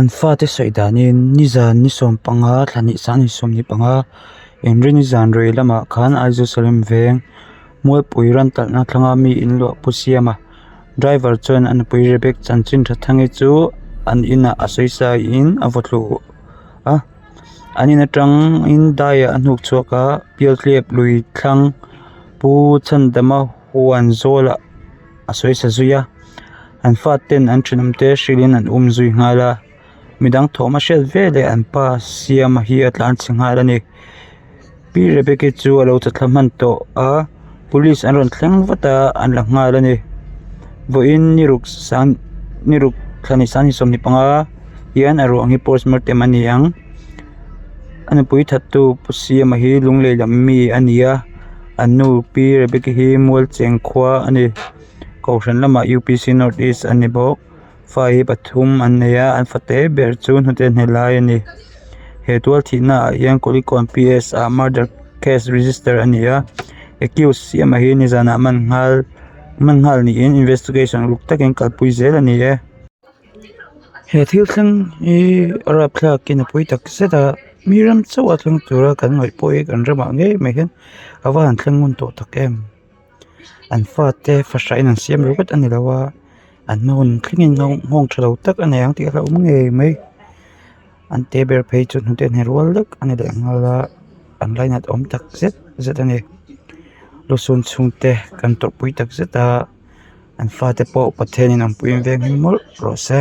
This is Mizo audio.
An fate sawi danin nizan ni 15 thla hnih sanghnih 25 inrin zan rei lamah khan Aizawl Salem veng Mualpui ran talhna thlanga mi in luah pu siam a. Driver chuan a nupui Rebek chanchin tha thangi chu an inah a sawi saiin a vaw thlu a. An in atangin daiah a hnuk chhuak a, Pialtliap lui thlang Pu Chhandama huan zawlah a sawi sa zui a. An faten an thenawmte hrilhin an um zui nghal a, midang thawm a hriat veleh an pa Siama hi a tlan chhe nghal a ni. Pi Rebecca chu a lo chatthla hman tawh a, police an rawn thleng vat a, an la nghal a ni. Vawiin ni ruk sang ni ruk thla ni sang ni 25 hian a ruang hi postmortem a ni ang. A nupui thattu Pu Siama hi Lunglei lam mi a ni a, an nu Pi Rebecca hi Mualcheng khua a ni. Kohhran lamah UPC North East a ni bawk. Fa hi pathum an nei a, an fate ber chu hnute hne lai a ni. He tual thihna ah hian Kulikawn PS ah murder case register a ni a, accused siama hi nizanah man nghal man nghal niin investigation uluk takin kalpui zel a ni e. He thil thleng hi a rapthlakin a pui tak zet a, mi ram chauh a thleng tura kan ngaih pawh hi kan ramah ngei mai hian a va han thleng ngun tawh tak em. An fate fahrain an siam ringawt a ni lo a an hma hun thlengin nghawng tha lo tak a nei ang tih a hlauhawm ngei mai an te ber phei chu hnute hne rual lek a ni leh nghal a an lainat awm tak zet zet a ni lusun chhungte kan tawrhpui tak zet a an fate pawh Pathianin awmpui veng hi mawlh rawh se.